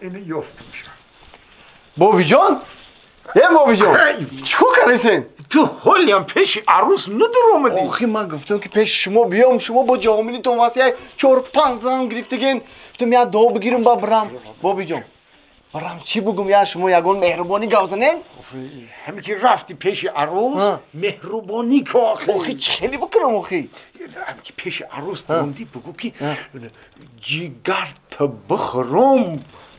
Ина ёфтам ша. Бобиҷон? Э, Бобиҷон, чӣ кор кардесен? Ту ҳолиам пеши арӯс надуромадӣ? Охи, ман гуфтам, ки пеши шумо биём, шумо бо ҷомилитон васияй чор-панҷ зан гирифтагин. Гуфтам, як дуо бигирам, ба бирам. Бобиҷон, барам чӣ бугум, я шумо ягон меҳрубонӣ гап занем? Ҳаме ки рафти пеши арӯс, меҳрубонӣ ко охи. Охи, чӣ хеле бикунам охи? Ҳаме ки пеши арӯс даромадӣ, бугӯ ки ҷигарта бихӯрам.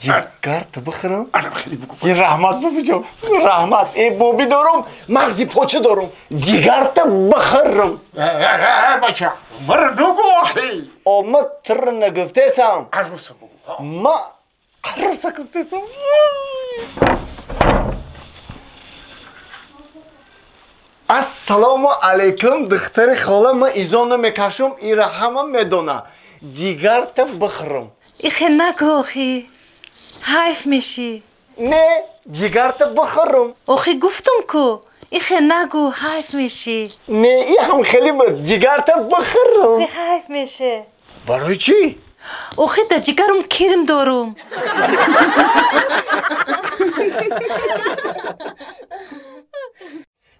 Ҷигарта бихӯрам? Анам хеле бугӯ. Е, раҳмат, бобиҷон, раҳмат. Э, боби дорум, мағзи поча дорум. Ҷигарта бихӯрам. Бача, мара нагӯ охи. О, ма тр нагуфтесам. Арӯса бугӯ. Ма арӯса гуфтесам. Ассалому алайкум, духтари хола, ман изон намекашам, ира ҳама медона. Ҷигарта бихӯрам. Ихе нагӯ охи, ҳайф мешӣ. Не, ҷигарта бихӯрам. Охи, гуфтум ку, ихе нагӯ, ҳайф мешӣ. Не, и ҳам хеле буд. Ҷигарта бихӯрам. Охи, ҳайф меше. Барои чӣ? Охи, дар ҷигарум кирм дорум.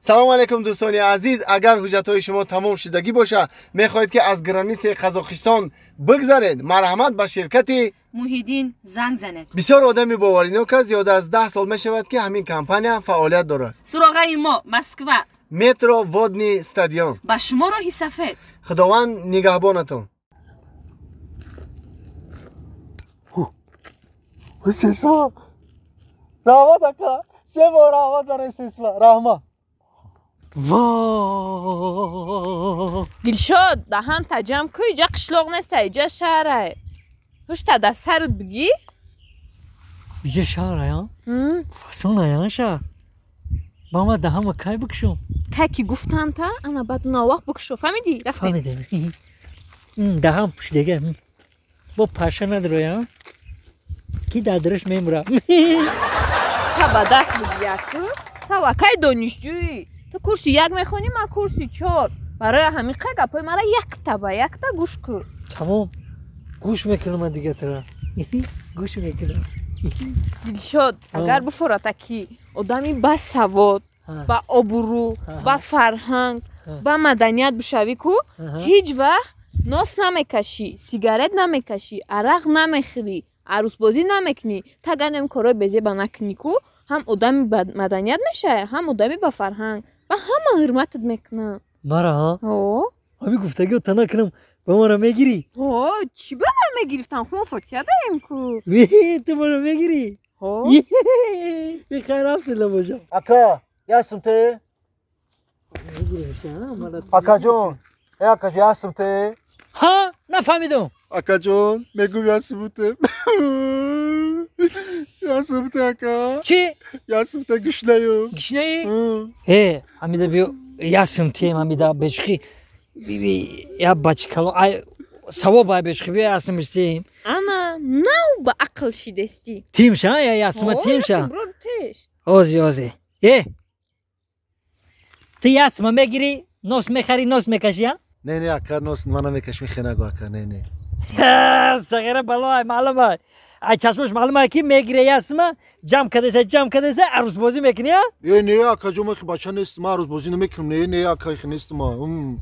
Салом алейкум, дӯстони азиз. Агар ҳуҷҷатҳои шумо тамом шудагӣ боша, мехоҳед, ки аз границаи Қазоқистон бигзаред, марҳамат, ба ширкати Муҳиддин занг занед. Бисёр одами боваринок аст. Зиёда аз 10 сол мешавад, ки ҳамин компания фаъолият дорад. Суроғаи мо: Москва, метро Водный стадион. Ба шумо роҳи сафед. Худованд нигаҳбонатон. Сесма, раҳмат, ака, се бор раҳмат барои сесма, раҳмат. Во! Дилшод, даҳан таҷам ку, иҷа қишлоқ неста, иҷа шаҳрае. Ҳушта дар сарат бигӣ. Иҷа шаҳрая? Фасоная шаҳр. Ба ма даҳама кай бикушом? Кай ки гуфтанта, ана баъд навақт бикушо, фаҳмидӣ? Рафтем. Фаҳмидем. Даҳам пушидага. Бо паша надроя? Ки дар дараш мемура. Та ба даст бигӣ яку. Та вакай донишҷӯӣ. Ту курси як мехонӣ, ман курси чор. Барои ҳамин қа гапҳои мара якта ба якта гӯш кун. Тамом, гӯш мекунам, дига тара гӯш мекунам. Дилшод, агар буфората, ки одами басавод, ба обрӯ, ба фарҳанг, ба маданият бишавӣ ку, ҳеҷ вақт нос намекашӣ, сигарет намекашӣ, арақ намехӯрӣ, арӯсбозӣ намекунӣ. Та агар нем корҳои безеба накунӣ ку, ҳам одами маданият мешавӣ, ҳам одами ба фарҳанг, ба ҳама ҳурматат мекунанд. Мара? О. Ҳами гуфтагио та накунам, ба мара мегирӣ? О, чӣ ба ман мегирифтам? Мо фотиҳа дарем ку. Ту мара мегирӣ? Хайр, рафтила бошам. Ака, ясм те? Акаҷон, э, акаҷон, ясм те? Ҳа, нафаҳмидам. Акаҷон, мегӯм, ясм те, ясм те, ака. Чӣ? Ясм те, гушнаю. Гишнаи? Э, ҳамида биё, ясм тем, ҳамида бешухӣ, я бачикало, ай савоб, ай бешухӣ, биё ясмш тем. Ана нав ба ақл шидестӣ. Тимша, я ясма тимша. Ози, ози. Э, ту ясма мегирӣ, нос мехарӣ, нос мекашӣ, а? Не, не, ака, нос ман намекашм, хенаго, ака, не, не. Сағира бало, ай маълум, ай чашмош маълум, ки мегире ясма, ҷамъ кардеса, ҷамъ кардеса, арӯсбозӣ мекунӣ, а? Э, не, акаҷон, ман бача нест, ман арӯсбозӣ намекунам, не, не, ака, нест, ма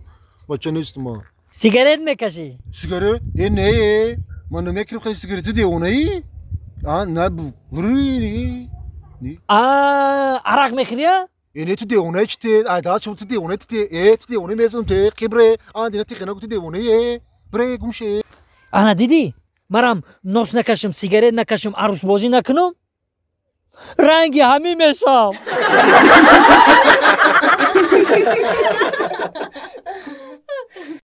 бача нест ма. Сигарет мекашӣ? Сигарет? Э, не, ман намекунам хеле сигарет, ту девонаӣ? А, на. А арақ мехӯрӣ, а? Э, не, ту девонаи чи те? Ай да чум, ту девонаи те, э, ту девонаи мезанам те, қибре, а дина ти хена, ту девонаи, э, бре, гумше. Ана дидӣ, марам нос накашам, сигарет накашам, арӯсбозӣ накунам, ранги ҳамин мешавам.